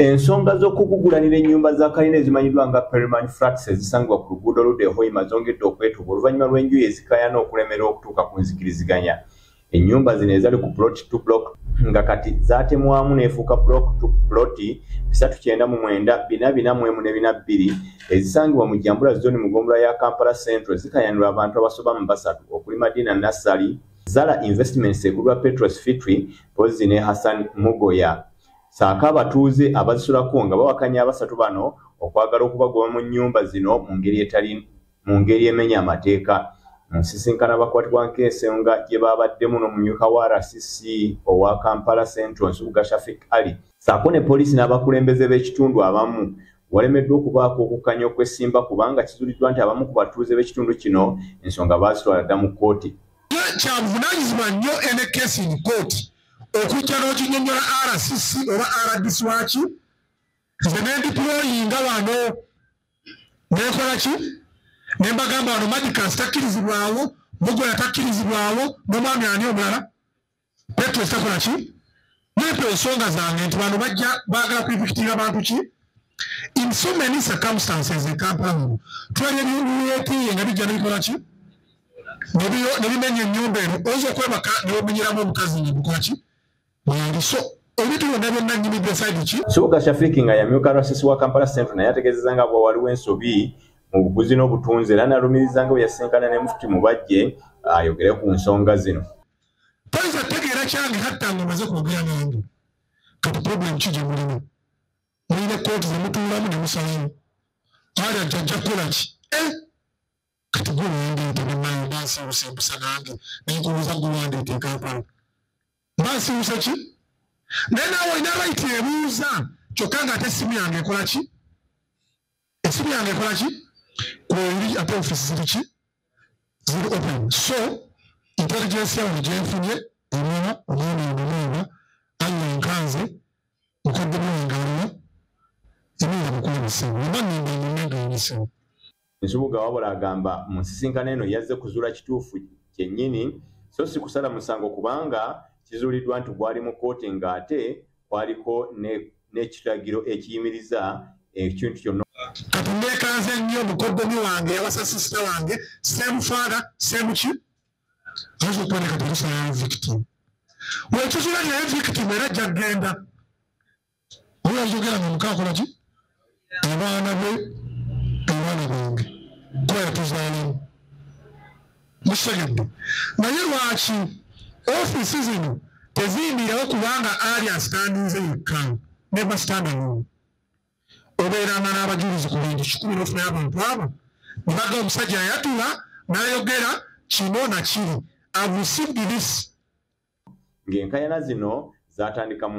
Ensonga z'okugugulanira ennyumba za kalina ezimanyiddwa nga Perman Flats ezisangibwa ku luguudo oludda e Hoima zongedde okwetooba oluvannyuma lw'enjuyi ezikaayana okulemererwa okutuuka ku nzikiriziganya. Ennyumba zino ezali ku plot 2 block nga kati zaatemwamu n'efuuka block 2 plot 399 441 ne 42 ezisangibwa mu Jambula Zone mu ggombolola ya Kampala Central zikaayanirwa abantu abasoba mu basatu okuli Madina Nassali, Zara Investments ekulirwa Petros Fitri mpozzi ne Hassan Mugoya. Ssaako abatuuze abazisulako nga bawakanya abasatu bano okwagala okubagoba mu nnyumba zino mu ngeri etali mu ngeri emenya amateeka. Mu nsisinkano abakwatibwa nk'ensonga gye babaddemu n'omumyuka wa RCC owa Kampala Central Nsubuga Shafiq Ali ssaako ne poliisi n'abakulembeze b'ekitundu abamu walemeddwa okubaako okukkanya okwesimba kubanga kizuuliddwa nti abamu ku batuuze b'ekitundu kino ensonga baazitwala dda mu kkooti. Kyabuvunaanyizibwa nnyo ene case in court okujja n'okinyonnyola RCC oba RDC waki nze nendiployinga wano nekola ki ne mbagamba wano Madicas takkirizibwawo, Mugoya takkirizibwawo, n'omwami ani omulala Petros takola ki, nepa ensonga zange nti bano bajja baagala kuivikitinga bantu ki. In so many circumstances e Kampala muno tulabye ebyetiiye nga bijja nebikola ki nebimenya ennyumba eno, oyinza okwebaka newomenyeramu omukazi nga mukola ki mwangi. So ebintu byonna byonna nnyimidde side ki. Nsubuga Shafiq nga yamyuka RCC wa Kampala Central naye ategeezezza nga bwe waliwo ensobi mu buguzi n'obutunzi era n'alumiriza nga bwe yasisinkana ne Mufti Mubajje ayogere ku nsonga zino. Toyinza kutegeera kyange hatta ng'omaze kwogera nange. Kati problem ki gye mulimu? Mulina kkooti ze mutuulamu ne musalawo. Ali ajja ajja kukola ki? Kati gwe wandeeta bannange mba nsiiwuuse empusa nange ne nkubuuza gwe wandeeta e Kampala. Mba nsiiwuuse ki? Naye naawe olina right ebuuza kyokka ng'ate essimu yange ekola ki? Essimu yange ekola ki? Kweri ate ofiisi ziri ki? Ziri open. So intelligence yawe gye nfunye emala omwana ono mwana Allah nkanze mukadde wange alina eminga mukulu musimu mba nnimba nnimba musimu. Nsubuga wabula agamba mu nsisinkano eno yazze kuzuula kituufu kyennyini so si kusala musango kubanga kizuuliddwa nti gwali mu kkooti ng'ate kwaliko n'ekiragiro ekiyimiriza ekintu kyonna. Kati neekanze nnyo mukoddomi wange yawasa sisita wange same father same ki ayinza okuboneka tetusalayo victim wekizuula naye victim era ajja kugenda oyo ayogera nga mukaakola ki abaana be abaana bange kuba yatuzaalamu mukitegedde. Naye lwaki ofiisi zino teziyimirawo kubanga ali asitandinze yekka never stand alone. Obeeranga n'abajulizi ku bintu 10 n'ofunayo abantu abo ne bagamba omusajja yayatula n'ayogera kino na kiri. I've received this. Ng'enkaayana zino zaatandika mu